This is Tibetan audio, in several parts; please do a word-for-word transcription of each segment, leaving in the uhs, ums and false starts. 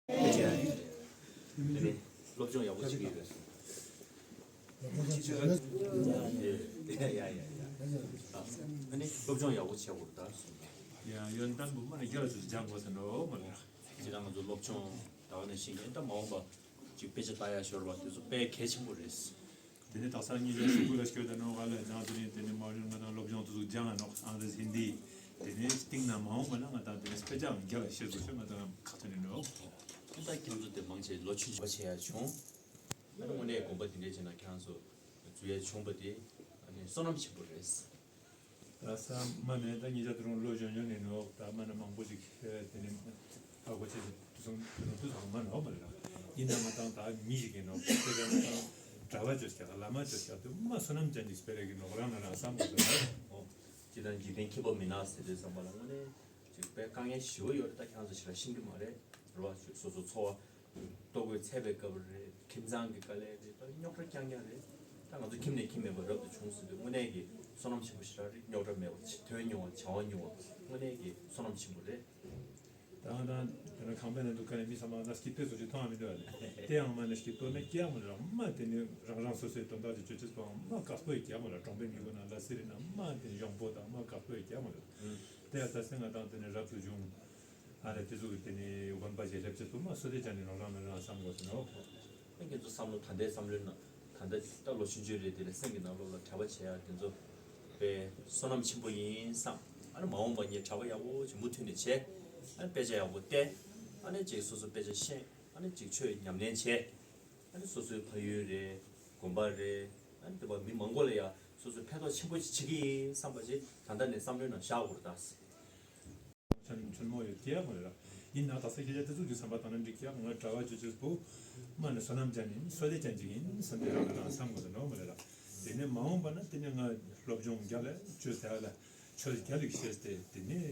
དེ་ནས་སློབ་སྦྱོང་ཡག་པོ་བྱེད་ཀྱི་ཡོད། ཡ་ཡ་ཡ་ཡ། ཨ་ནི་སློབ་སྦྱོང་ཡག་པོ་བྱེད་དགོས་ད། ཡ་ཡོན་ཏན་པོ་མ་ནི་རྒྱ་ལ་ཚུར་སྦྱང་དགོས་ཟེར་འགྲོ་མ་རེད། ཁྱེད་རང་ང་ཚོ་སློབ་སྦྱོང་ད་ག་ནང་བཞིན་གྱི་ད་མ་འོངས་པ་ཅིག་དཔེ་ཆ་ལྟ་ཡག་ཤོར་བ་དེ་ཚོ་དཔེ་གལ་ཆེན་པོ་རེད། དེ་ནས་དག་ས་ཉིན་ཞག་སུ་གུ་ལ་སྐྱོད་ད་ནོ་ག་ལ་ནང་དེ་ནས་དེ་ནས་མ་རིན་ང་དང་སློབ་སྦྱོང་དུ་ཟུག་སྦྱང་ང་ནོ་ཨང་རེ་ཧིན་དི། དེ་ནས་སྟེང་ན་མ་འོངས་པ་ན་ང་དང་དེ་ནས་དཔེ་ཆའང་རྒྱ་ལ་ཤེས་དགོས་ཤོད་ང་དང་ཁག་ཐོན་ནི་ནོ། ད་ཁྱེད་ཚོ་དེ་མང་ཆེ་ལོ་ཆུང་ཆུང་བྱེད་ཡ་བྱུང་། ཨ་ནི་དངོས་གནས་དགོན་པ་དེ་འདྲས་བྱས་ན་ཁྱེད་རང་ཚོ་འཛུལ་ཡ་བྱུང་པ་དེ་ཨ་ནི་བསོད་ནམས་ཆེན་པོ་རེད། ད་ས་མ་ནས་ད་ཉིན་ཞག་དུ་རུང་ལོ་གཞོན་གཞོན་ནས་ནོ་ད་མ་ན་མང་པོ་ཞིག་དེ་ནས་ཧ་གོ་ཆེ་དུ་སོང་དུ་སོང་དུ་སོང་མ་ནོ་མ་རེད། ཡིན་ན་མ་དང་ད་མི་ཞིག་ཡིན་ནོ་དེ་ཀ་མ་དང་གྲྭ་པ་ཅོ་ཤག་བླ་མ་ཅོ་ཤག་དུ་མ་བསོད་ནམས་ཅན་ཅིག་སྤེལ་རེ་གི་ནོ་རང་ན་རང་བསམ་དགོས་ཟེར་ནོ། ཅི་ལྟར་འཇིག་རྟེན་ཁྱིམ་པ་མི་ནག་ཟེར་དུས་བསམ་པ་ལ་དངོས་གནས་ཅིག་དཔེ་དཀའ་ངལ་ཞེ་པོ་ཡོད་རེད། ད་ཁྱེད་ཚོ་ཞིག་ལ་ཤེས་ཀྱི་མ་རེད་རོ། སོ་སོ་འཚོ་བ་ལྟོ་གོས་ཚད་པའི་སྐབས་རེད། ཁྱིམ་ཚང་གི་དཀའ་ལས་རེད། ད་རྙོག་དྲ་རྐྱང་རྐྱང་རེད། ད་ང་ཚོ་ཁྱིམ་ནས་ཁྱིམ་མེད་པར་རབ་ཏུ་བྱུང་ཟིན་དུས་དངོས་གནས་ཀྱི་བསོད་ནམས་ཆེན་པོ་ཞེ་དྲག་རེད། རྙོག་དྲ་མེད་པར་དོན་ཉུང་བ་བྱ་བ་ཉུང་བ་དངོས་གནས་ཀྱི་བསོད་ནམས་ཆེན་པོ་རེད། ད་ང་དང་དེ་ནས་ཁང་པའི་ནང་དུ་ཁ་ནས་མི་ཚང་མ་ང་དང་སྐྱིད་པའི་བཟོ་ཅིག་མཐོང་བ་མི་འདུག་ཨ་ནི་དེ་ཡང་མ་ནས་སྐྱིད་པོ་ནས་སྐྱེ་ཡག་མ་རེད། མ་དེ་ནི་རང་རང་སོ་སོའི་དོན་དག་ཅིག་བཅོ་ཅེས་པའང་མ་དཀགས་པོ་ཡི་སྐྱེ་ཡག་མ་རེད། གྲོང་པའི་མི་ཁོ་ན་ལ་སི་རི་ན་མ་དེ་ནི་གཞོང་པོ་དང་མ་དཀགས་པོ་ཡི་སྐྱེ་ཡག་མ་རེད། དེ་ཡང་ད་སེ་ང་དང་དེ་ནས་རབ་ཏུ་བྱུང་། ཨ་ལས་དེ་ཚོ་གི་དེ་ནས་དགོན་པ་ཞིག་སླེབས་ཚེ་སོ་མ་སོ་དེ་ཅན་ནི་རང་རང་ནི་རང་བསམ་དགོས་སོ་ནོ། ཨ་ཁྱེད་ཚོ་བསམ་བློ་ད་ལྟའི་བསམ་བློའི་ནང་ད་ལྟ་ད་ལོ་ཆུང་ཆུང་རེད། དེ་ལས་སེམས་ཀྱི་ནང་ལོགས་ལ་གྲྭ་པ་བྱེད་ཡག་དེ་ཚོ་དཔེ་བསོད་ནམས་ཆེན་པོ་ཡིན་བསམ། ཨ་ནི་མ་འོངས་པ་ངས་གྲྭ་པ་ཡག་པོ་ཅིག་མུ་མཐུད་ནས་བྱས། ཨ་ནི་དཔེ་ཆ་ཡག་པོ་བལྟས། ཨ་ནི་ཅིག་སོ་སོ་དཔེ་ཆ་ཤེས། ཨ་ནི་ཅིག་ཆོས་ཉམས་ལེན་བྱས། ཨ་ནི་སོ་སོའི་ཕ་ཡུལ་རེད། དགོན་པ་རེད། ཨ་ནི་དེ་བ་མི་མང་པོ་ལ་ཡ་སོ་སོའི་ཕན་ཐོགས་ཆེན་པོ་ཞིག་བྱེད་ཀྱི་ཡིན་བསམ་པ་ཞིག་ད་ལྟ་ནས་བསམ་བློའི་ནང་བཞག་དགོས་རེད་ད། ཆོན་ཆོན་མོ་ཡོད་ཀྱི་ཡ་མ་རེད། ཡིན་ན་ད་ས་སྐད་ཆ་དེ་ཚོ་གི་བསམ་པ་དང་ན་འགྲིག་ཀྱི་ཡ། ང་གྲྭ་བ་ཅོ་ཅོས་པོ་མ་ནི་བསོད་ནམས་ཅན་ཡིན། བསོད་བདེ་ཅན་ཅིག་ཡིན་བསམ་དེ་རང་ལ་རང་བསམ་དགོས་ཟེར་ནོ་མ་རེད། དེ་ནས་མ་འོངས་པ་ན་དེ་ནས་ང་སློབ་སྦྱོང་རྒྱ་ལ་བཅོས་ཟེར་ལ། ཆོས་རྒྱ་ལ་ཤེས་ཏེ་དེ་ནས་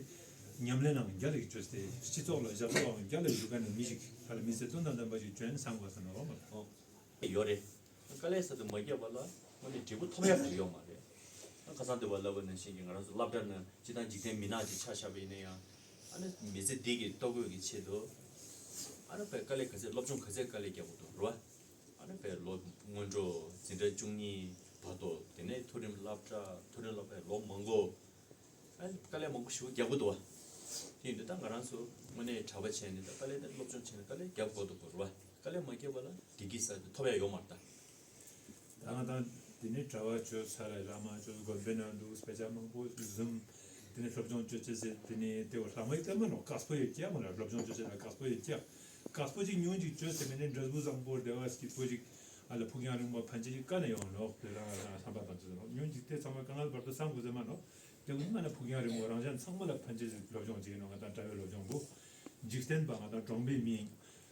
ཉམས་ལེན་ནང་རྒྱ་ལ་བཅོས་ཏེ་སྤྱི་ཚོགས་ལ་ཞབས་ཏོག་རྒྱ་ལ་ཞུ་མཁན་ནི་མི་ཞིག་ཧ་ལ་མི་ཚེ་དོན་དང་ལྡན་པ་ཞིག་བྱོན་བསམ་དགོས་ཟེར་ནོ་མ་རེད། ཡོད་རེད། དཀའ་ལས་ས་དུ་མ་བརྒྱབ་པ་ལ་དངོས་གནས་འབྲས་བུ་ཐོབ་ཡག་ཞིག་ཡོད་མ་རེད། ཁ་སང་དུ་བ་ལབ་པ་ནང་བཞིན་གྱི་ང་རང་ཚོ་སློབ་གྲྭ་ནང་སྤྱི་བཏང་འཇིག་རྟེན་མི་ནག་ཅིག་ཆ་བཞག་པ་ཡིན་ན་ཡང་། ཨ་ནི་མི་ཚེ་འདི་གི་ལྟོ་གོས་ཀྱི་ཆེད་དུ། ཨ་ནི་དཔེ་དཀའ་ལས་ག་ཚད་སློབ་སྦྱོང་ག་ཚད་དཀའ་ལས་བརྒྱབ་པ་འདུག་རེད་བ། ཨ་ནི་དཔེ་ལོ་སྔོན་འགྲོ་འཛིན་གྲྭ་བཅུ་གཉིས་བར་དུ་དེ་ནས་མཐོ་རིམ་སློབ་གྲྭ་མཐོ་རིམ་སློབ་གྲྭ་ལོ་མང་པོ། ཨ་ནི་དཀའ་ལས་མང་པོ་ཞེ་པོ་རྒྱག་དགོས་འདུག་བ། དེ་ཡིན་དུས་ད་ང་རང་ཚོ་དངོས་གནས་གྲྭ་པ་བྱས་ནས་ད་དཀའ་ལས་ད་སློབ་སྦྱོང་བྱས་ནས་དཀའ་ལས་རྒྱག་དགོས་འདུག་གོ་རེད་བ། དཀའ་ལས་མ་བརྒྱབ་པ་ལ་བདེ་སྐྱིད་ཟེར་དེ་ཐོབ་ཡ་ཡོད་མ་རེད་ད། ད་ང་དང་དེ་ནས་གྲྭ་པ་བཅོས་ཚར་ལ་བླ་མ་བཅོས་དགོན་པའི་ནང་དུ་དཔེ་ཆ་མང་པོ་བཟུང་། དེ་ནས་སློབ་སྦྱོང་བཅོས་བྱས་ཟེར་དེ་ནས་དེ་བ་ལྷག་མ་ཡི་ལྟད་མ་ནོ་དཀགས་པོ་ཡོད་ཀྱག་མ་རེད། སློབ་སྦྱོང་བཅོས་བྱས་ལ་དཀགས་པོ་ཡོད་ཀྱག་དཀགས་པོ་ཅིག་ཉུང་ཅིག་བཅོས་ཟེར་མི་ནས་འབྲས་བུ་བཟང་པོ་བདེ་བ་སྐྱིད་པོ་ཅིག་ཨ་ལ་ཕུགས་རྒྱང་རིང་པོ་ཕན་ཆད་ཅིག་ག་ནས་ཡོང་ནོ་དེ་རང་རང་བསམ་པ་དང་བཅས་ནོ་ཉུང་ཅིག་དེ་ཚང་མ་དཀའ་ངལ་བར་དུ་བསམ་དགོས་ཟེར་མ་ནོ། དེ་ཀུན་མ་ན་ཕུགས་རྒྱང་རིང་པོ་རང་གཞན་ཚང་མ་ལ་ཕན་ཆད་ཅིག་སློབ་སྦྱོང་བྱེད་ཀྱི་ནོ་ང་དང་གྲྭ་བའི་སློབ་སྦྱོང་པོ། འཇིག་རྟེན་པ་ང་དང་གྲོང་པའི་མི།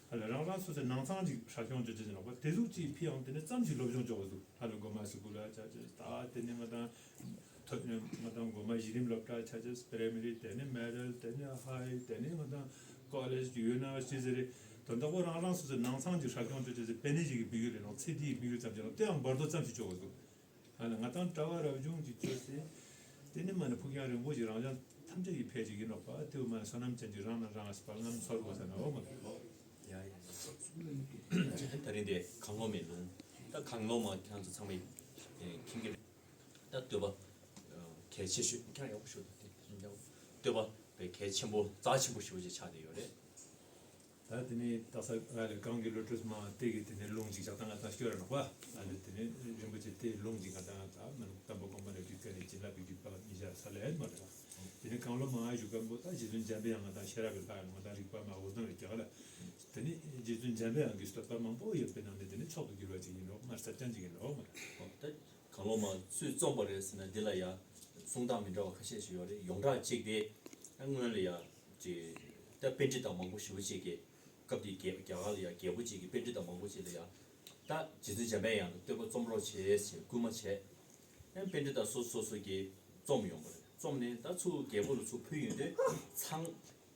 ཨ་ལ་རང་རང་སོ་སོའི་ནང་ཚང་ཅིག་ཧྲ་ཤོང་བཅོ་བཅོ་ཅན་ལོག་པ་དེ་ཟུག་ཅིག་ཕི་ཡང་དེ་ནས་ཙམ་ཞིག་སློབ་སྦྱོང་བཅོ་བ་ཟུག་ཧ་ལ་མགོ་མ་སུ་ཀུ་ལ་ཆ་ཆེ་ད་དེ་ནས་ང་དང་ཐོ་ང་དང་མགོ་མ་གཞི་རིམ་སློབ་གྲྭ་ཆ་ཆེ་པི་རེ་མི་རི་དེ་ནས་མེ་ཌལ་དེ་ནས་ཧའི་དེ་ནས་ང་དང་ཀོ་ལེཇ་ཡུ་ནི་ཝར་སི་ཊི་ཟེར་རེད། དོན་དག་པོ་རང་རང་སོ་སོའི་ནང་ཚང་ཅིག་ཧྲ་ཤོང་བཅོ་བཅོ་ཅན་པེ་ནེ་ཞིག་གི་དམིགས་ཡུལ་རེད་ནོ་ཚེ་འདིའི་དམིགས་ཡུལ་ཙམ་ཞིག་ནོ་དེ་ཡང་བར་དོ་ཙམ་ཞིག་བཅོ་བ་ཟུག་ཨ་ནི་ང་དང་གྲྭ་བ་རབ་བྱུང་གི་སྤྱོད་སྲིད། དེ་ནི་མ་ནི་ཕུགས་རྒྱང་རིང་པོ་ཞིག་རང་ཅག་ཐམས་ཅད་ཀྱི་ཕན་ཅིག་ཡིན་ནོག་པ་དེ་བོ་མ་ནི་བསོད་ནམས་ཅན་གྱི་རང་ན་རང་ཨ་སི་པ་ལམ་ཚོར་དགོས་ས་ན་འོ་མ་རེད། ཡ་ཡ། ད་རིང་དེ་གངས་ལོ་མའི་ལུང་། ད་གངས་ལོ་མ་ཁྱེད་ཚོ་ཚང་མས་མཁྱེན་གྱི་རེད། ད་བསྟོད་པ་གལ་ཆེ་ཤོས་ཁྱེད་ཡག་པོ་ཞུ་ད་དེ་བསྟོད་པ་དཔེ་གལ་ཆེན་པོ་རྩ་ཆེན་པོ་ཞེ་པོ་ཅིག་ཆགས་བསྡད་ཡོད་རེད། ད་དེ་ནས་ད་ས་ཨ་ལས་གང་གི་བློ་གྲོས་མ་དེ་གི་དེ་ནས་ལུང་ཅིག་བཞག་ད་ང་ད་སྐྱོ་ར་ནོག་པ། ཨ་ལས་དེ་ནས་རིན་པོ་ཆེ་དེ་ལུང་ཅིག་ང་ད་ང་ད་མ་ནུ་དམ་པ་དགོན་པ་ནས་བྲིས་ཀ་ནས་བྱིན་རླབས་ཀྱི་བརྒྱུད་པ་ཉི་ཤར་ས་ལས་ཨེ་མ་རེད། དེ་ནས་གང་བློ་མ་ཨ་ཞུ་མཁན་པོ་ད་རྗེ་བཙུན་འཇམ་པའི་དབྱངས་ང་ད་ཤེས་རབ་ཀྱི་ལྷ་ང་ད་རིག་པ་མ་འོ་དང་རེ་རྒྱག་ལ། དེ་ནས་རྗེ་བཙུན་འཇམ་པའི་དབྱངས་ཀྱི་བསྟོད་པ་མང་པོ་ཡོད་པའི་ནང་ནས་དེ་ནས་མཆོག་ཏུ་གྱུར་པ་ཅིག་ཡིན་ནོག་མ་རྩ་ཅན་ཅིག་ཡིན་ནོག་མ་རེད། ད་གང་བློ་མ་སུས་རྩོམ་པ་རེད་ཟེར་ན་འདི་ལ་ཡ་གསུང་སྟངས་མི་འདྲ་བ་ཁ་ཤས་ཤིག་ཡོད་རེད། ཡོངས་གྲགས་གཅིག་དེ་ཨ་སྔོན་ལ་ཡ་ཅིག་ད་པཎྜི་ཏ་མང་པོ་ཞེ་པོ་ཅིག་གིས་སྐབས་དེའི་རྒྱལ་རྒྱ་གར་ལ་ཡ་རྒྱལ་པོ་གཅིག་གིས་པཎྜི་ཏ་མང་པོ་ཅིག་ལ་ཡ་ད་རྗེ་བཙུན་འཇམ་པའི་དབྱངས་ལ་བསྟོད་པ་རྩོམ་རོགས་བྱེད་ཟེར་སྐུལ་མ་བྱས། ཨ་པཎྜི་ཏ་སོ་སོ་སོ་གིས་རྩོམ་ཡོང་བ་རེད། རྩོམ་ནས་ད་ཚུར་རྒྱལ་པོ་ལ་ཚུར་ཕུལ་ཡོང་དུས་ཚང་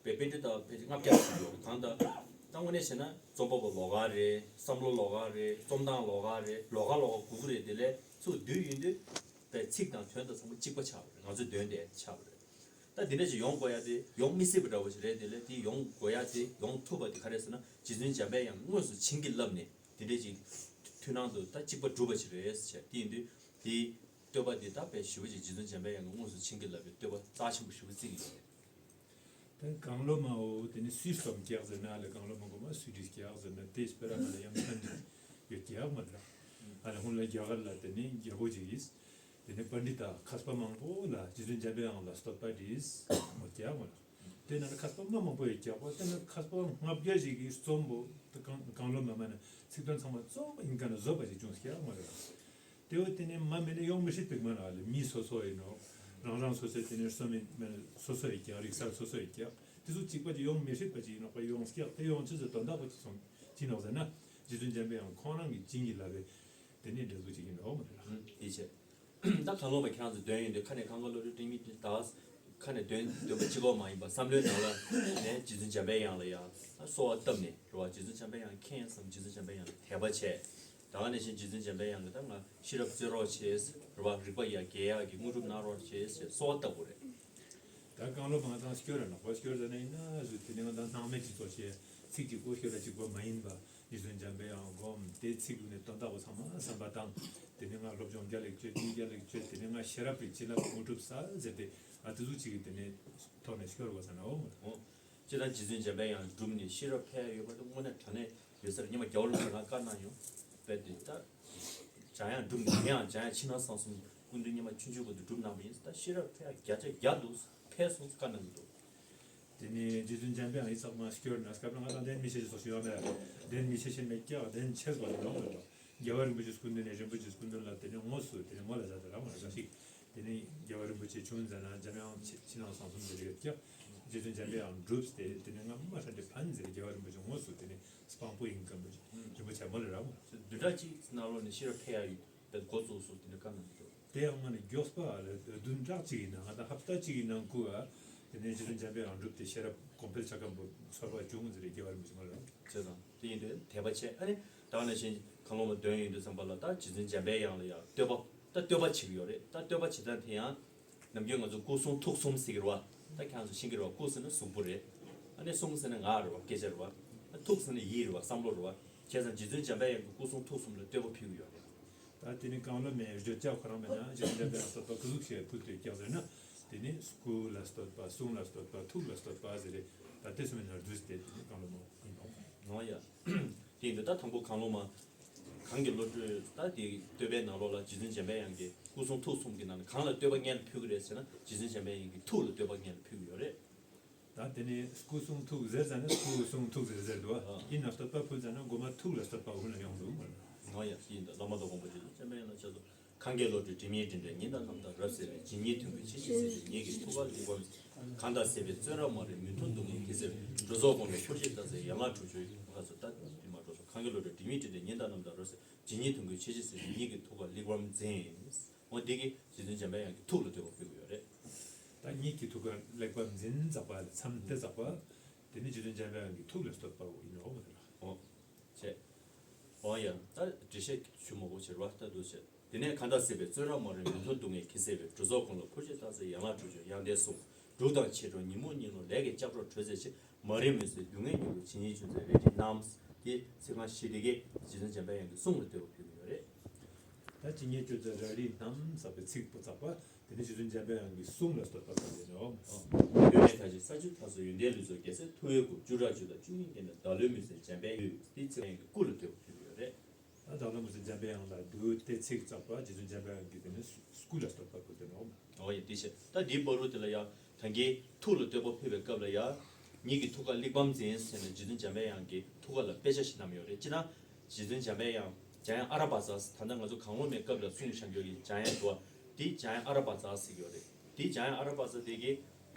པའི་པཎྜི་ཏ་ཕལ་ཆེར་ལྔ་བརྒྱ་ཙམ་ཡོད་རེད། གང་ལྟར་ད་དངོས་གནས་བྱས་ན་རྩོམ་པ་པོ་ལོགས་ཀ་རེད། བསམ་བློ་ལོགས་ཀ་རེད། རྩོམ་སྟངས་ལོགས་ཀ་རེད། ལོགས་ཀ་ལོགས་ཀ་དགོས་ཀྱི་རེད། དེ་ལས་ཚུར་བསྡུས་ཡོང་དུས་པའི་ཚིག་དང་དོན་དང་ཚང་མ་གཅིག་པ་ཆགས་པ་རེད། ང་ཚོའི་དོན་དེ་ཆགས་པ་རེད། ད་འདི་འདྲ་ཅིག་ཡོང་དགོས་ཡ་དེ་ཡོང་མི་སྲིད་པ་འདྲ་བོ་ཞིག་རེད། དེ་ལས་དེ་ཡོང་དགོས་ཡ་དེ་ཡོང་ཐུབ་པ་དེ་ག་རེ་ཟེར་ན། རྗེ་བཙུན་འཇམ་པའི་དབྱངས་དངོས་སུ་བྱིན་གྱིས་བརླབས་ནས་དེ་འདྲ་ཅིག་མཐུན་སྣང་དུ་ད་གཅིག་པ་གྲུབ་པ་ཞིག་རེད་ཟེར་བྱས། དེ་ཡིན་དུས་དེའི་བསྟོད་པ་དེ་ད་དཔེ་ཞེ་པོ་ཅིག་རྗེ་བཙུན་འཇམ་པའི་དབྱངས་ཀྱིས་དངོས་སུ་བྱིན་གྱིས་བརླབས་པའི་བསྟོད་པ་རྩ་ཆེན་པོ་ཞེ་པོ་བརྩི་གི་ཡོད་རེད། དེ་གང་བློ་མ་འོ་དེ་ནི་སུས་རྩོམ་ཀྱག་ཟེར་ན་ལ། གང་བློ་མ་གོ་མ་སུས་བྲིས་ཀྱག་ཟེར་ན། དེ་སྤེ་ར་མ་ལ་ཡང་ཐན་ཡོད་ཀྱག་མ་ར། ཨ་ལ་ཧུན་ལ་རྒྱ་གར་ལ་དེ་ནི་རྒྱལ་པོ་ཅིག་གིས་དེ་ནི་པཎྜི་ཏ་མཁས་པ་མང་པོ་ལ་རྗེ་བཙུན་འཇམ་པའི་དབྱངས་ལ་བསྟོད་པ་བྲིས་མོ་ཀྱག་མ་ར། དེ་ན་མཁས་པ་མ་མང་པོ་ཡོད་ཀྱག་པ། དེ་ན་མཁས་པ་ལྔ་བརྒྱ་ཞིག་གིས་རྩོམ་པོ་དེ་གང་གང་བློ་མ་མ་ན་ཚིག་དོན་ཚང་མ་རྩོམ་པ་ཡིན་ག་ན་བཟོ་པ་ཞིག་བྱུང་ཀྱག་མ་ར། དེ་བས་དེ་ནས་མ་མེད་ན་ཡོང་མི་སྲིད་པའི་མ་ན་ལ། མི་སོ་སོ་ཡིན་ནོ། རང་རང་སོ་སོའི་དེ་ནས་རྩོམ་མི་མེད་ན་སོ་སོ་ཡིན་ཀྱག་རིག་གསར་སོ་སོ་ཡིན་ཀྱག་དེ་ཚོ་གཅིག་པ་ཅིག་ཡོང་མི་སྲིད་པ་ཅིག་ཡིན་ནོ་པ། ཡོང་ཀྱག་དེ་ཡོང་ཆེད་དུ་དོན་དག་པོ་ཅིག་སོང་ཅི་ནོག་ཟེར་ན། རྗེ་བཙུན་འཇམ་པའི་དབྱངས་ཁོང་རང་གིས་བྱིན་གྱིས་བརླབས་པའི་དེ་ནས་འབྲས་བུ་ཅིག་ཡིན་ནོ་མ་རེད། ཡིད་ཆེས། ད་གང་བློ་མ་ཁྱེད་རང་ཚོ་འདོན་ཡོང་དུས་ཁ་ནས་གང་ག་བློ་གྲོས་དྲི་མེད་དེ་ད་ཁ་ནས་འདོན་འདོན་པ་གཅིག་པོ་མ་ཡིན་པ་བསམ་བློའི་ནང་ལ་ནས་རྗེ་བཙུན་འཇམ་པའི་དབྱངས་ལ་ཡང་གསོལ་བ་བཏབ་ནས་རེད་བ། རྗེ་བཙུན་འཇམ་པའི་དབྱངས་མཁྱེན་བསམ། རྗེ་བཙུན་འཇམ་པའི་དབྱངས་ལ་དད་པ་བྱས། ད་ག་ནང་བཞིན་རྗེ་བཙུན་འཇམ་པའི་དབྱངས་ཀྱིས་ད་ང་ཤེས་རབ་སྩོལ་རོགས་བྱས་རེད་བ། རིག་པ་ཡར་རྒྱས་ཡག་གི་དངོས་གྲུབ་གནང་རོགས་བྱས་ཞེས་གསོལ་བ་བཏབ་དགོས་རེད། ད་གང་བློ་མ་དང་སྐྱོར་ར་ནག་པོ་སྐྱོར་ཟ་ན་ཡིན་ན་ཟུ་དེ་ནས་ང་དང་སྣང་མེད་ཅིག་ཚོ་བྱས། ཚིག་གཅིག་པོ་ཤོད་ལ་གཅིག་པོ་མ་ཡིན་པ། རྗེ་བཙུན་འཇམ་པའི་དབྱངས་སྒོམ་དེ་ཚིག་ནས་དོན་དག་པོ་ཚང་མ་བསམ་པ་དང་། དེ་ནས་ང་སློབ་སྦྱོང་རྒྱ་ལེགས་བྱས། གཉིས་རྒྱ་ལེགས་བྱས། དེ་ནས་ང་ཤེས་རབ་ཀྱི་བྱིན་རླབས་དངོས་གྲུབ་ས་ཟེར་ཏེ་ཨ་དེ་ཚོ་གཅིག་གི་དེ་ནས་ཐོག་ནས་སྐྱོར་དགོས་ས་ན་འོ། ཨོ། སྤྱིར་བཏང་རྗེ་བཙུན་འཇམ་པའི་དབྱངས་བསྒྲུབས་ནས་ཤེས་རབ་འཕེལ་ཡོད་པ་དེ་དངོས་གནས་དྲང་གནས་ཡོད་ས་རེད། སྔོན་མ་རྒྱལ་བ་རིན་པོ་ཆེ་ལ་བཀའ་གནང་ཡོང་། དཔེ་དེ་ལྟར། འཇམ་དབྱངས་བསྒྲུབས་ནས་ངས་ཡང་འཇམ་དབྱངས་ཕྱི་ནང་གསང་གསུམ་སྐུ་མདུན་སྙེ་མ་ཆུང་ཆུང་བར་དུ་བསྒྲུབས་གནང་བ་ཡིན། ད་ཤེས་རབ་འཕེལ་ཡག་བརྒྱ་ཆ་བརྒྱ་འདུག་འཕེལ་སོང་བཀའ་གནང་གི་འདུག་དེ་ནས་རྗེ་བཙུན་འཇམ་དཔལ་དབྱངས་ཡིག་ཚགས་མ་སྐྱོར་ན་སྐབས་ལ་ང་དང་ལྡན་མི་ཤེས་ཤེས་སོགས་ཤིག་ཡོད་མེད། ལྡན་མི་ཤེས་ཤེས་མེད་ཀྱང་ལྡན་ཆེས་པ་ཡོང་མི་འདུག་རྒྱལ་བ་རིན་པོ་ཆེ་སྐུ་མདུན་ནས་རིན་པོ་ཆེ་སྐུ་མདུན་ལ་དེ་ནས་དངོས་སུ་དེ་ནས་ངོ་ལ་བཞག་དེ་རང་མ་རེད་ཤིག་དེ་ནས་རྒྱལ་བ་རིན་པོ་ཆེ་བྱུང་ཙ་ན་འཇམ་དབྱངས་ཕྱི་ཕྱི་ནང་གསང་གསུམ་དེ་རེད་ཀྱང་། རྗེ་བཙུན་འཇམ་དཔལ་དབྱངས་བསྒྲུབས་ཏེ་དེ་ནས་ང་མ་ཧྲ་འདྲེ་ཕན་ཟེར་རྒྱལ་བ་རིན་པོ་ཆེ་དངོས་སུ་དེ་ནས་སྤང་པོ་ཡིན་གམ་རིན་པོ་ཆེ་མོ་ལ་ར་མ། བདུན་ཕྲག་གཅིག་ནང་ལོགས་ནས་ཤེས་རབ་འཕེལ་ཡ་ཡོད། དེ་འགོ་བཙུགས་སོ་དེ་འདྲ་བཀའ་གནང་གི་འདུག་དེ་ཡང་ང་ནི་མགྱོགས་པ་རེད། བདུན་ཕྲག་གཅིག་ཡིན་ན་ང་དང་ཧབ་ཏ་གཅིག་ཡིན་ནང་ཁུ་བ། དེ་ནས་རྗེ་བཙུན་འཇམ་དཔལ་དབྱངས་བསྒྲུབས་ཏེ་ཤེས་རབ་གོང་འཕེལ་ཆགས་སྐམ་པོ་ཚོར་བ་བྱུང་ཟེར་རྒྱལ་བ་རིན་པོ་ཆེ་མ་རེད། བྱས་ཙང་དེ་ཡིན་དུས་དད་པ་བྱས། ཨ་ནི་ད་ག་ནང་བཞིན་གང་བློ་མ་འདོན་ཡོང་དུས་ཙམ་པ་ལ་ད་རྗེ་བཙུན་འཇམ་དཔལ་དབྱངས་ལ་ཡང་བསྟོད་པ་ད་བསྟོད་པ་བྱེད་ཀྱི་ཡོད་རེད། ད་བསྟོད་པ་བྱེད་སྟངས་དེ་ཡང་ནམ་རྒྱུན་ང་ཚོ་སྐུ་གསུང་ཐུགས་གསུམ་ཟེར་གྱི་རེད་བ། ད་ཁྱེད་རང་ཚོ་ཤེས་ཀྱི་རེད་བ། སྐུ་ཟེར་ན་གཟུགས་པོ་རེད། ཨ་ནི་གསུང་ཟེར་ན་ངག་རེད་བ། སྐད་ཆ་རེད་བ། ཐུགས་ཟེར་ན་ཡིད་རེད་བ། བསམ་བློ་རེད་བ། བྱས་ཙང་རྗེ་བཙུན་འཇམ་དཔལ་དབྱངས་ཀྱིས་སྐུ་གསུང་ཐུགས་གསུམ་ལ་བསྟོད་པ་ཕུལ་གྱི་ཡོད་རེད། ད་དེ་ནི་གང་བློ་མའི་བརྗོད་བྱ་ཁོ་རང་མེད་ན་རྗེ་བཙུན་འཇམ་དཔལ་དབྱངས་བསྟོད་པ་ཀུ་ཟུག་ཞེས་ཕུལ་ཏེ་ཀྱང་ཟེར་ན། དེ་ནི་སྐུ་ལ་བསྟོད་པ། གསུང་ལ་བསྟོད་པ། ཐུགས་ལ་བསྟོད་པ་ཟེར་རེད། ད་དེ་གསུམ་མེད་ན་བསྡུས་ཏེ་དེ་ནི་གང་བློ་མ་ཡིན་ནོ། ནོ་ཡ། དེ་ཡིན་དུས་ད་དང་པོ་གང་བློ་མ། གང་གི་བློ་གྲོས་ད་དེ་བསྟོད་པའི་ནང་ལོགས་ལ་རྗེ་བཙུན་འཇམ་དཔལ་དབྱངས་ཀྱིས་སྐུ་གསུང་ཐུགས་གསུམ་གྱི་ནང་ནས་གང་ལ་བསྟོད་པ་སྔོན་ལ་ཕུལ་གྱི་རེད་ཟེར་ན། རྗེ་བཙུན་འཇམ་དཔལ་དབྱངས་ཀྱི་ཐུགས་ལ་བསྟོད་པ་སྔོན་ལ་ཕུལ་གྱི་ཡོད་རེད། ད་དེ་ནས་སྐུ་གསུང་ཐུགས་ཟེར་ཙང་ནས་སྐུ་གསུང་ཐུགས་ཟེར་ཟེར་འདུག་ཨ། ཡིན་ན་བསྟོད་པ་ཕུལ་ཙང་ན་མགོ་མ་ཐུགས་ལ་བསྟོད་པ་འོང་ལ་ཡོང་འདུག་མ་རེད། ནོ་ཡ། ཡིན་ད་བླ་མ་དང་དགོངས་པ་རྗེ་བཙུན་འཇམ་དཔལ་དབྱངས་ལ་ཕྱག་འཚལ། གང་གི་བློ་གྲོས་དྲི་མེད་སྤྲིན་བྲལ་ཉིད་དང་ལྷ་དང་རབ་གསལ་བའི། ཇི་སྙེད་དོན་ཀུན་ཇི་སྙེད་གསལ་བའི། ཉིད་ཀྱི་ཐུགས་ཀར་གླེགས་བམ་གང་དག་གསལ་བའི་བཙོན་རར་མ་རིག་མུན་འཐོམས་སྡུག་བསྔལ་གྱི་སེལ་བའི། གྲོལ་ཚོགས་དགོངས་ལ་ཕུར་ཕྱིན་རྟགས་གསལ་ཡན་ལག་དྲུག་ཅུ་ཡོད་ལྷ་ཚོགས་ད་དུ་མ་གྲོལ་སོ། གང་གི་བློ་གྲོས་དྲི་མེད་སྤྲིན་བྲལ་ཉིད་དང་ལྷ་དང་རབ་གསལ་བའི། ཇི་སྙེད་དོན་ཀུན་ཇི་སྙེད་གསལ་བའི། ཉིད་ཀྱི་ཐུགས་ཀར་གླེགས་བམ་འཛིན། འོ་འདི་གིས་རྗེ་བཙུན་འཇམ་དཔལ་དབྱངས་ཀྱི་ཐུགས་ལ་བསྟོད་པ་ཕུལ་གྱི་ཡོད་རེད། ད་ཉིད་ཀྱི་ཐུགས་ཀར་གླེགས་བམ་འཛིན་ཟེར་བ་ལ་མཚམས་དེ་ཟེར་བ། དེ་ནི་རྗེ་བཙུན་འཇམ་དཔལ་དབྱངས་ཀྱི་ཐུགས་ལ་བསྟོད་པའོ་ཡིན་ནོ་མ་རེད། འོ། བྱས། འོ་ཡ། ད་འགྲེལ་བཤད་ཞུ་མ་དགོས་ཕྱིར་བ་ལྟ་འདུག་བྱས། དེ་ནས་གང་དག་སྲིད་པའི་བཙོན་རར་མ་རིག་མུན་འཐོམས་སྡུག་བསྔལ་གྱི་སེལ་བའི། གྲོལ་ཚོགས་དགོངས་ལ་ཕུར་ཕྱིན་རྟགས་གསལ་ཡན་ལག་དྲུག་ཅུ་ཡང་དེ་གསུངས། འབྲུག་དང་ཆེ་འགྲོ་ཉིན་མོ་གཉིད་ལོག་ལས་ཀྱི་ལྕགས་སྒྲོག་གྲོལ་ཚེ་ཕྱིར། མ་རིག་མུན་སེལ་སྡུག་བསྔལ་མྱུ་གུ་ཇི་སྙེད་བྱུང་ཚེ་རལ་གྲིས་རྣམས། དེ་ཚིག་རྐང་བཞི་དེ་གས་རྗེ་བཙུན་འཇམ་དཔལ་དབྱངས་ཀྱི་གསུང་ལ་བསྟོད་པ་ཕུལ་གྱི་ཡོད་རེད། ད་ཇི་སྙེད་བྱུང་ཚེ་རལ་གྲིས་རྣམས་ཟེར་བའི་ཚིག་པོ་ཚགས་པ། དེ་ནི་རྗེ་བཙུན་འཇམ་དཔལ་དབྱངས་ཀྱི་གསུང་ལ་བསྟོད་པ་ཕུལ་ཡོད་ནོ། སྟོན་པའི་མཐའ་བཞི་ས་བཅུ་མཐའ་གསུམ་ཡོན་ཏན་ལུས་རྫོགས་རྒྱལ་སྲས་ཐུ་བོའི་སྐུ། བཅུ་ཕྲག་བཅུ་དང་བཅུ་གཉིས་བརྒྱན་ནས་བདག་བློའི་མུན་སེལ་འཇམ་དཔལ་དབྱངས། དེ་ཚེ་དབྱངས་ཀྱི་སྐུ་ལ་བསྟོད་པ་ཕུལ་ཡོད་རེད། ད་བདག་བློ་མུན་སེལ་འཇམ་དཔལ་དབྱངས་ལ་འདུག་སྟེ་ཚིག་ཚགས་པ་རྗེ་བཙུན་འཇམ་དཔལ་དབྱངས་ཀྱི་དེ་ནི་སྐུ་ལ་བསྟོད་པ་ཕུལ་ཏེ་ནོ། འོ་ཡ། དེ་བྱས་ད་འདིའི་བར་དུ་དེ་ལ་ཡང་ད་གིན་ཐུགས་ལ་བསྟོད་པ་ཕུལ་བའི་སྐབས་ལ་ཡང་། ཉིད་ཀྱི་ཐུགས་ཀར་གླེགས་བམ་འཛིན་ཟེར་ནས་རྗེ་བཙུན་འཇམ་དཔལ་དབྱངས་ཀྱི་ཐུགས་ཀ་ལ་དཔེ་ཆ་ཞིག་བསྣམས་ཡོད་རེད། སྤྱིར་ན་རྗེ་བཙུན་འཇམ་དཔལ་དབྱངས་འཇམ་དབྱངས་ཨ་ར་པ་ཙ་ཟེར། ད་ལྟ་ང་ཚོ་གང་བློ་མའི་སྐབས་ལ་གསུངས་བཞག་རྒྱུ་ཡི་འཇམ་དབྱངས་འདུག་བ། དེ་འཇམ་དབྱངས་ཨ་ར་པ་ཙ་ཟེར་གྱི་ཡོད་རེད། དེ་འཇམ་དབྱངས་ཨ་ར་པ་ཙ་དེ་གིས་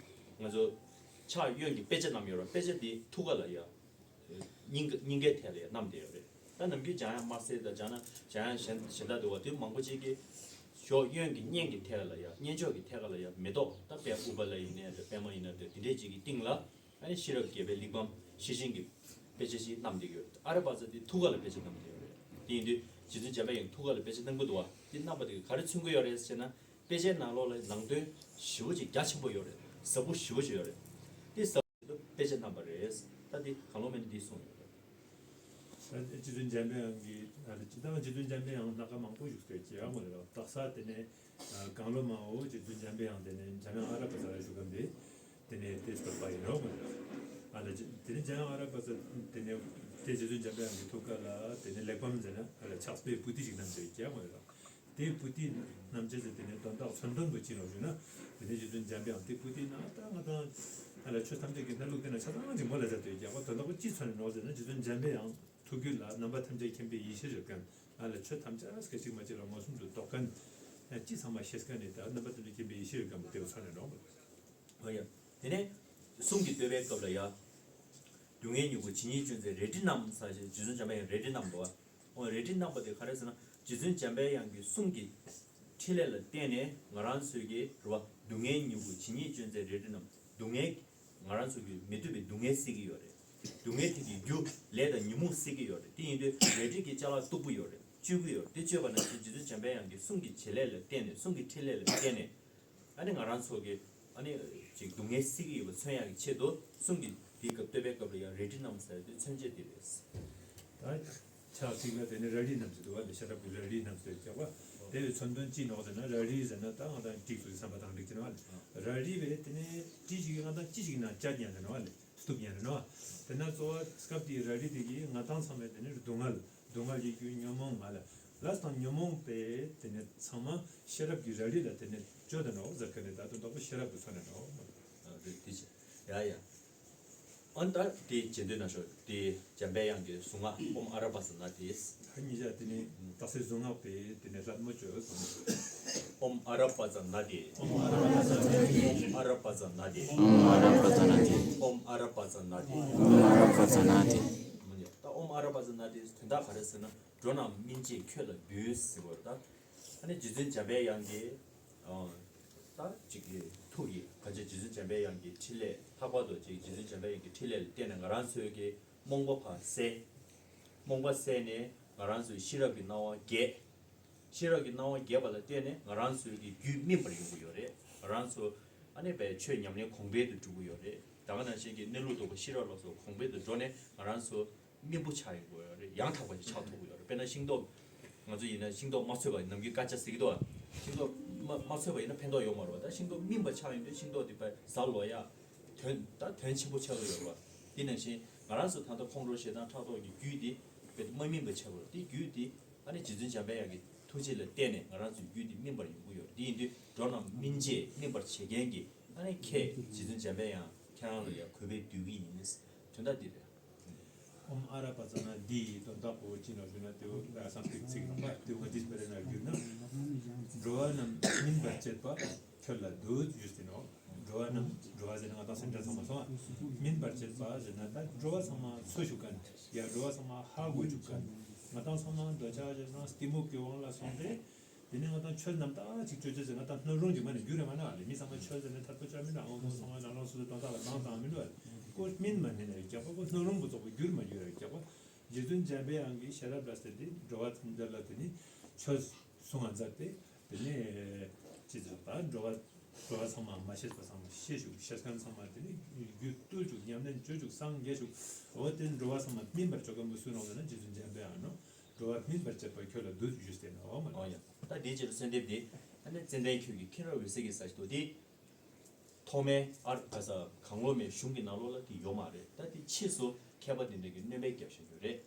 ང་ཚོ་ཕྱག་གཡོན་གྱི་དཔེ་ཆ་བསྣམས་ཡོད་རེད། དཔེ་ཆ་དེ་ཐུགས་ཀ་ལ་ཡ། སྙིང་སྙིང་གའི་ཐད་ལ་ཡང་བསྣམས་བསྡད་ཡོད་རེད། ད་ནམ་རྒྱུན་འཇམ་དབྱངས་དམར་སེར་དང་འཇམ་དབྱངས་གཞན་གཞན་དག་འདུག་བ། དེ་མང་པོ་ཅིག་གིས་གཞོགས་གཡོན་གྱི་སྙན་གྱི་ཐད་ལ་ཡང་སྙན་མཆོག་གི་ཐད་ཀ་ལ་ཡང་མེ་ཏོག་ད་དཔལ་ཨུཏྤལ་ཡིན་ནའི་རེད། པདྨ་ཡིན་ན་རེད། དེ་འདྲས་ཅིག་གི་སྟེང་ལ་ཨ་ནི་ཤེས་རབ་རྒྱས་པའི་གླེགས་བམ་ཤེར་ཕྱིན་གྱི་དཔེ་ཆ་ཞིག་བསྣམས་བསྡད་ཡོད་རེད། ཨ་ར་པ་ཙ་དེ་ཐུགས་ཀ་ལ་དཔེ་ཆ་བསྣམས་བསྡད་ཡོད་རེད། དེ་ཡིན་དུས་རྗེ་བཙུན་འཇམ་དཔལ་དབྱངས་ཐུགས་ཀ་ལ་དཔེ་ཆ་བསྣམས་ཀྱི་འདུག་བ། དེ་བསྣམས་པ་དེ་གིས་ག་རེ་མཚོན་གྱི་ཡོད་རེད་ཟེར་ན། དཔེ་ཆའི་ནང་ལོགས་ལ་ནང་དོན་ཞེ་པོ་ཅིག་རྒྱ་ཆེན་པོ་ཡོད་རེད། ཟབ་པོ་ཞེ་པོ་ཅིག་ཡོད་རེད། དེ་ཟབ་པོ་དཔེ་ཆ་བསྣམས་པ་རེད། ད་དེ་གང་བློ་མེད་འདི་གསུངས་ཡོད་རེད། ད་རྗེ་བཙུན་འཇམ་པའི་དབྱངས་ཀྱི་ཨ་ལ་ཇི་ལྟ་བ་རྗེ་བཙུན་འཇམ་པའི་དབྱངས་སྣ་ཁ་མང་པོ་བཞུགས་སའི་རྒྱལ་བ་རེད། དག་ས་དེ་ནས་གང་བློ་མའོ་རྗེ་བཙུན་འཇམ་པའི་དབྱངས་དེ་ནས་འཇམ་དབྱངས་ཨ་ར་པ་ཙ་ལ་བཞུགས་མཁན་དེ། དེ་ནས་དེ་བསྟོད་པ་ཡིན་ནོ་མ་རེད། ཨ་ལ་དེ་ནས་འཇམ་དབྱངས་ཨ་ར་པ་ཙ་དེ་ནས་དེ་རྗེ་བཙུན་འཇམ་པའི་དབྱངས་ཀྱི་ཐུགས་ཀ་ལ་དེ་ནས་གླེགས་བམ་ཟེར་ན་ཨ་ལ་ཕྱག་དཔེའི་པོ་ཏི་ཞིག་བསྣམས་ཏེ་རྒྱག་མ་རེད། དེའི་པོ་ཏི་བསྣམས་བྱས་ཟེར་དེ་ནས་དོན་དག་མཚོན་དོན་པོ་ཅི་ལོ་ཞུ་ན། དེ་ནས་རྗེ་བཙུན་འཇམ་པའི་དབྱངས་དེ་པོ་ཏི་ན་ད་ང་དང་ཨ་ལ་ཆོས་ཐམས་ཅད་ཀྱི་གནས་ལུགས་དེ་ན་ཆ་ཚང་ཅིག་མོ་ལ་མཛད་དེ་རྒྱག་པ་དོན་དག་པོ་ཅི་མཚོན་ནོ་ཟེར་ན། རྗེ་བཙུན་འཇམ་པའི་དབྱངས་ཐུགས་རྒྱུད་ལ་རྣམ་པ་ཐམས་ཅད་མཁྱེན་པའི་ཡེ་ཤེས་ཡོད་མཁན། ཨ་ལ་ཆོས་ཐམས་ཅད་སྐད་ཅིག་མ་གཅིག་ལ་མངོན་སུམ་དུ་རྟོགས་མཁན། ཅི་ཚང་མ་ཤེས་མཁན་ནི་ད་རྣམ་པ་ཐམས་ཅད་མཁྱེན་པའི་ཡེ་ཤེས་ཡོད་མཁན་པོ་དེ་བ་ཚོ་ནས་འགྲོ་མ། ཨོ་ཡ། དེ་ནས་གསུང་གི་བསྟོད་པའི་སྐབས་ལ་ཡ། སྡུག་བསྔལ་མྱུ་གུ་ཇི་སྙེད་ཅན་མཛད་རལ་གྲི་བསྣམས་ཟེར་ཞེས་རྗེ་བཙུན་འཇམ་པའི་དབྱངས་རལ་གྲི་བསྣམས་འདུག་བ། ཨོ་རལ་གྲི་བསྣམས་པ་དེ་ག་རེ་ཟེར་ན། རྗེ་བཙུན་འཇམ་པའི་དབྱངས་ཀྱི་གསུང་གི་ཕྲིན་ལས་ལ་བརྟེན་ནས་ང་རང་ཚོའི་གི་རེད་བ། སྡུག་བསྔལ་མྱུ་གུ་ཇི་སྙེད་ཅན་མཛད་རལ་གྲི་བསྣམས། སྡུག་བསྔལ། ང་རང་ཚོ་གི་མི་བཏུབ་པའི་སྡུག་བསྔལ་སེལ་གྱི་ཡོད་རེད། སྡུག་བསྔལ་དེ་གི་རྒྱུ་ལས་དང་ཉོན་མོངས་སེལ་གྱི་ཡོད་རེད། དེ་ཡིན་དུས་རལ་གྲི་གི་ཅ་ལག་སྟུག་པོ་ཡོད་རེད། གཅོད་ཀྱི་ཡོད་རེད། དེ་གཅོད་པ་ནང་བཞིན་རྗེ་བཙུན་འཇམ་པའི་དབྱངས་ཀྱི་གསུང་གི་བྱེད་ལས་ལ་བརྟེན་ནས་གསུང་གི་ཕྲིན་ལས་ལ་བརྟེན་ནས། ཨ་ནི་ང་རང་ཚོ་གི་ཨ་ནི་ཅིག་སྡུག་བསྔལ་སེལ་གྱི་ཡོད་པ་མཚོན་ཡག་གི་ཆེད་དུ་གསུང་གི་དེའི་སྐབས་བསྟོད་པའི་སྐབས་ལ་ཡང་རལ་གྲི་བསྣམས་ཟེར་དུས་མཚོན་བྱེད་དེ་རེད། ད་ཕྱག་གཅིག་ལ་དེ་ནི་རལ་གྲི་བསྣམས་ཟེར་འདུག་བ། དེ་ཤེས་རབ་ཀྱི་རལ་གྲི་བསྣམས་ཟེར་རྒྱག་པ། དེ་བའི་མཚོན་དོན་ཅི་ནོག་ཟེར་ན། རལ་གྲི་ཟེར་ན་ད་ང་དང་འགྲིག་ཚུལ་གྱི་བསམ་པ་དང་འགྲིག་ཅེ་ན་བ་ལ། རལ་གྲི་བས་དེ་ནི་གྲི་ཞིག་གིས་ང་དང་ཅི་ཞིག་ན་བཅད་ཉན་ནས་ནོ་བ་ལ། གཏུབ་ཉན་ནས་ནོ་བ། དེ་ན་གཙོ་བོ་སྐབས་དེའི་རལ་གྲི་དེ་གིས་ང་དང་ཚང་མའི་དེ་ནི་སྡུག་བསྔལ། སྡུག་བསྔལ་གྱི་རྒྱུ་ཉོན་མོངས་མ་ལ། ལས་དང་ཉོན་མོངས་པས་དེ་ནི་ཚང་མ་ཤེས་རབ་ཀྱི་རལ་གྲི་ལ་དེ་ནི་བཅོལ་དུ་འགྲོ་ཟེར་མཁན་ནི་ད་དོན་དག་པོ་ཤེས་རབ་ཀྱི་ཚོགས་ནས་འགྲོ། ཨ་དེ་དེ་བྱས། ཡ་ཡ། ཨ་ནི་ད་དེ་རྗེས་ཟློས་ན་ཤོག་དེ་འཇམ་པའི་དབྱངས་ཀྱི་གཟུངས་སྔགས་ཨོཾ་ཨ་ར་པ་ཙ་ན་དེ། ད་གཉིས་ཆ་དེ་ནི་རྟགས་གསལ་གཟུངས་སྔགས་པས་དེ་ནི་ལྷ་མོ་བཅོལ་སོང་། ཨོཾ་ཨ་ར་པ་ཙ་ན་དེ། ཨོཾ་ཨ་ར་པ་ཙ་ན་དེ། ཨོཾ་ཨ་ར་པ་ཙ་ན་དེ། ཨོཾ་ཨ་ར་པ་ཙ་ན་དེ། ཨོཾ་ཨ་ར་པ་ཙ་ན་དེ། ཨོཾ་ཨ་ར་པ་ཙ་ན་དེ། ད་ཨོཾ་ཨ་ར་པ་ཙ་ན་དེ་དོན་དག་ག་རེ་ཟེར་ན། འགྲོ་རྣམས་སྨིན་བྱེད་ཁྱོད་ལ་འབུལ་ཟེར་བ་རེད་ད། ཨ་ནི་རྗེ་བཙུན་འཇམ་པའི་དབྱངས་ཀྱི་ཨ་ད་ཅིག་གི་ཐུགས་ཀྱི་ག་ཅི་རྗེ་བཙུན་འཇམ་པའི་དབྱངས་ཀྱི་ཕྲིན་ལས། ལྷག་པར་དུ་ཅིག་རྗེ་བཙུན་འཇམ་པའི་དབྱངས་ཀྱི་ཕྲིན་ལས་ལ་བརྟེན་ནས་ང་རང་ཚོའི་གི་རྨོངས་པ་ཕར་བསལ། རྨོངས་པ་བསལ་ནས་ང་རང་ཚོའི་ཤེས་རབ་ཀྱི་སྣང་བ་རྒྱས། ཤེས་རབ་ཀྱི་སྣང་བ་རྒྱས་པ་ལ་བརྟེན་ནས་ང་རང་ཚོའི་གི་རྒྱུད་སྨིན་པར་ཡོང་གི་ཡོད་རེད། ང་རང་ཚོ་ཨ་ནི་བའི་ཆོས་ཉམས་ལེན་གོང་འཕེལ་དུ་འགྲོ་གི་ཡོད་རེད། ད་ག་ནང་བཞིན་གྱི་གནས་ལུགས་རྟོགས་པ་ཤེས་རབ་ལ་སོགས་གོང་འཕེལ་དུ་འགྲོ་ནས་ང་རང་ཚོ་སྨིན་པོ་ཆགས་ཡོང་གི་ཡོད་རེད། ཡང་དག་པ་ཞིག་ཆགས་ཐུབ་ཀྱི་ཡོད་རེད། དཔེར་ན་ཤིང་ཏོག་ང་ཚོ་ཡིན་ན་ཤིང་ཏོག་མ་ཚོས་པ་ནམ་རྒྱུན་སྐར་ཆ་ཟེར་གྱི་འདུག་ཤིང་ཏོག་མ་མ་ཚོས་པ་ཡིན་ན་ཕན་ཐོགས་ཡོད་མ་རེད་པ། ད་ཤིང་ཏོག་སྨིན་པ་ཆགས་ཡོང་དུས་ཤིང་ཏོག་དེ་དཔེ་གཟར་ལོག་ཡ། དོན་ད་དོན་ཆེན་པོ་ཆགས་ཀྱི་ཡོད་རེད་པ། དེ་ནང་བཞིན་ང་རང་ཚོ་ད་ལྟ་ཁོང་ཁྲོ་ཞེ་སྡང་ཕྲག་དོག་གི་རྒྱུད་དེ་དཔེ་མ་སྨིན་པ་ཆགས་ཀྱི་ཡོད་རེད། དེ་རྒྱུད་དེ་ཨ་ནི་རྗེ་བཙུན་འཇམ་པའི་དབྱངས་ཀྱི་ཐུགས་རྗེ་ལ་བརྟེན་ནས་ང་རང་ཚོའི་རྒྱུད་དེ་སྨིན་པར་ཡོང་གི་ཡོད་རེད། དེ་ཡིན་དུས་འགྲོ་རྣམས་སྨིན་བྱེད་སྨིན་པར་བྱེད་མཁན་གྱི་ཨ་ནི་ཁྱེད་རྗེ་བཙུན་འཇམ་པའི་དབྱངས་ཁྱེད་རང་ལ་ཡང་གུས་པས་འདུད་ཀྱི་ཡིན། དོན་དག་འདི་རེད། ཨོཾ་ཨ་ར་པ་ཙ་ན་འདི་ཡི་དོན་དག་པོ་ཅི་ནོ་ཞུ་ན། དེ་བོ་སཾ་སྐྲྀཏ་ཚིག་ནང་པ་དེ་བོ་ང་འདི་སྤེལ་ན་བསྒྱུར་ན། འགྲོ་བ་རྣམས་སྨིན་པར་བྱེད་པ་ཁྱོད་ལ་འདུད་ཞུས་ཏེ་ནོ། འགྲོ་བ་རྣམས་འགྲོ་བ་ཟེར་ན་ང་དང་སེམས་ཅན་ཚང་མ་སོང་། སྨིན་པར་བྱེད་པ་ཟེར་ན་ད་འགྲོ་བ་ཚང་མ་འཚོ་བཅུག་མཁན། ཡ་འགྲོ་བ་ཚང་མ་ཧ་གོ་བཅུག་མཁན། ང་དང་ཚང་མ་འདོད་ཆགས་ཞེ་སྡང་གཏི་མུག་གི་དབང་ལ་སོང་སྟེ། དེ་ནས་ང་དང་ཆོས་རྣམ་དག་ཅིག་སྤྱོད་བྱེད་ཟེར་ང་དང་སྣང་རུང་གི་མ་ནས་རྒྱུ་རེད་མ་ན་ལེ། མི་ཚང་མ་ཆོས་ཟེར་ནས་ཐར་པ་བཅའ་མི་འདྲ། ཨང་དང་ཚང་མ་རང་རང་སོ་སོའི་དོན་དག་ལ་སྣང་དང་མི་འགྲོ་བ་ལེ། ཀོ་སྨིན་མ་ནས་ནས་རྒྱག་པ་ཀོ་སྣང་རུང་གི་ཚོགས་པ་རྒྱུར་མ་རྒྱུ་རེད་རྒྱག་པ། རྗེ་བཙུན་འཇམ་པའི་དབྱངས་ཀྱིས་ཤེས་རབ་ལ་ཟེར་ཏེ་འགྲོ་བ་ཐམས་ཅད་ལ་དེ་ནི་ཆོས་གསུང་བ་མཛད་དེ། དེ་ནས་ཅི་ཟེར་ད་འགྲོ་བ་འགྲོ་བ་ཚང་མ་མ་ཤེས་པ་ཚང་མ་ཤེས་བཅུག་ཤེས་མཁན་ཚང་མ་དེ་ནི་རྒྱུད་བཏུལ་བཅུག་ཉམས་ལེན་བཅོས་བཅུག་སངས་རྒྱས་བཅུག་འོ་དེ་འགྲོ་བ་ཚང་མ་སྨིན་པར་བྱེད་མཁན་པོ་སུ་ནོ་ཟེར་ན་རྗེ་བཙུན་འཇམ་པའི་དབྱངས་ནོ། འགྲོ་བ་སྨིན་པར་བྱེད་པ་ཁྱོད་ལ་འདུད་ཞུས་ཏེ་ནོ་མ་ལ། ཨོ་ཡ། ད་དེའི་རྗེས་ལ་གསོལ་འདེབས་དེ། ཨ་ནི་ཙན་དན་ཁྱོད་ཀྱི་མཁྱེན་རབ་འོད་ཟེར་གྱིས་ཟེར་ཞིག་འདུག་དེ། ཐོག་མའི་ཨར་ག་ས་གང་བློ་མའི་གཞུང་གི་ནང་ལོགས་ལ་དེ་ཡོད་མ་རེད། ད་དེ་ཕྱིས་སུ་མཁས་པ་དེ་འདྲ་གི་སྣོན་པ་བརྒྱབ་བཞག་རྒྱུ་རེད།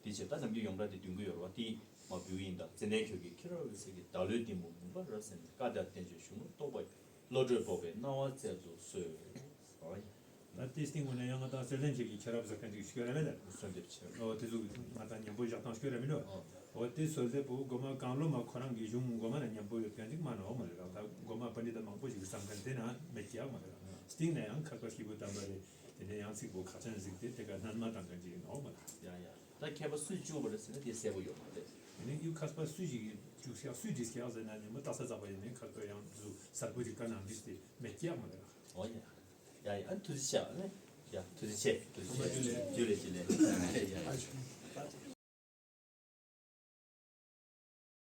དེ་བྱས་ད་ནམ་རྒྱུན་ཡོངས་གྲགས་དེ་འདོན་གྱི་ཡོད་རེད་བ། དེ་མ་འབུལ་གྱི་ཡིན། ད་ཙན་དན་ཁྱོད་ཀྱི་མཁྱེན་རབ་འོད་ཟེར་གྱིས། བདག་བློའི་གཏི་མུག་མུན་པ་རབ་བསལ་ནས། བཀའ་དང་བསྟན་བཅོས་གཞུང་ལུགས་རྟོགས་པ་ཡི། བློ་གྲོས་སྤོབས་པའི་སྣང་བ་སྩལ་དུ་གསོལ། ཨོ་ཡ། ད་དེ་སྟེང་ངོ་ནས་ཡང་ང་དང་གསེར་ལྡན་ཁྱེད་ཀྱི་མཁྱེན་རབ་ཟེར་མཁན་ཅིག་ཤོད་ར་མེད་ད། གསོལ་འདེབས་ཆེ། ཨོ་དེ་ཚོ་ང་དང་མཉམ་པོ་བཞག་སྟངས་ཤོད་ར་མེད་ད། ཨོ། ཨོ་དེ་གསོལ་འདེབས་པོ་སྒོ་མ་གང་བློ་མ་ཁོ་རང་གི་གཞུང་སྒོ་མ་ན་མཉམ་པོ་ཡོད་མཁན་ཅིག་མ་ནོ་མ་རེད་ར། ད་སྒོ་མ་པཎྜི་ཏ་མང་པོ་ཞིག་གིས་བརྩམས་མཁན་དེ་ན་མེད་ཀྱག་མ་རེད་ར། སྟེང་ན་ཡང་མཁས་པ་སྐྱེས་བུ་དམ་པ་རེད། དེ་ནས་ཡང་ཚིག་པོ་ཁ་ཆེན་གཟིགས་ཏེ་དེ་ག་སྣོན་མ་བཏང་མཁན་ཅིག་ཡིན་ནོ་མ་རེད། ཡ་ཡ། ད་མཁས་པ་སུས་བཅུག་པ་རེད་ཟེར་ན་དེ་གསལ་པོ་ཡོད་མ་རེད། དེ་ནས་ཡུལ་མཁས་པ་སུ་ཞིག་གིས་བཅུག་ཤག་སུས་བྲིས་ཤག་ཟེར་ན་ནི་མོ་རྟགས་གསལ་ཚགས་པ་ཡིན་ནའི་མཁས་པ་ཡང་དུ་གསལ་པོ་ཅིག་བཀའ་གནང་བྲིས་ཏེ་མེད་ཀྱག་མ་རེད། ཨོ་ཡ། ཡ་ཡ། ཨ་ཐུགས་རྗེ་ཆེ། ཨ་ནི་ཡ་ཐུགས་རྗེ་ཆེ། ཐུགས་རྗེ་ཆེ། ཇུ་ལེ་ཇུ་ལེ། ཡ།